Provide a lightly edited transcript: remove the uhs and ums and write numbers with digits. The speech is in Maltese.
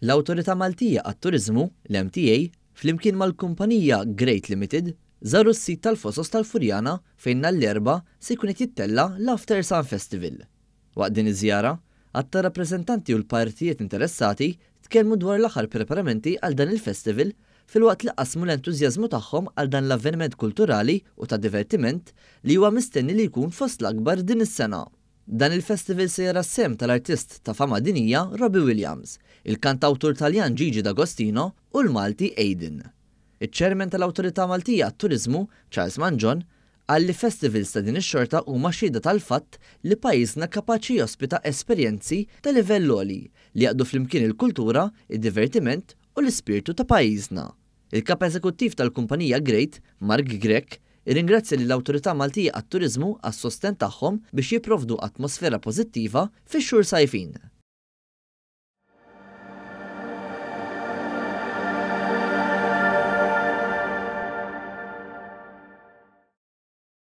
L-Awtorità Maltija għat-Turiżmu, l-MTA, flimkien mal-kumpanija Great Limited, żaru s-sit tal-Fosos tal-Furjana fejn nhar l-Erbgħa se jkun qed jittella' l-After Sun Festival. Waqt din iż-żjara, għadd ta' rappreżentanti u l-partijiet interessati tkellmu dwar l-aħħar preparamenti għal dan il-festival filwaqt li qasmu l-entużjażmu tagħhom għal dan l-avveniment kulturali u ta' divertiment li huwa mistenni li jkun fost l-akbar din is-sena. Dan il-festival se jara s-sehem tal-artist ta' fama dinjija Robbie Williams, il-kantawtur Taljan Gigi D'Agostino u l-Malti Aidan. Iċ-Chairman tal-Awtorità Maltija għat-Turiżmu, Charles Mangion, qal li festivals ta' din ix-xorta huma xhieda tal-fatt li pajjiżna kapaċi jospita esperjenzi ta' livell għoli li jgħaqqdu flimkien il-kultura, id-divertiment u l-ispirtu ta' pajjiżna. Il-Kap Eżekuttiv tal-kumpanija Great, Mark Grech, irringrazzja lill-Awtorità Maltija għat-Turiżmu għas-sostenn tagħhom biex jipprovdu atmosfera pożittiva fix-xhur sajfin.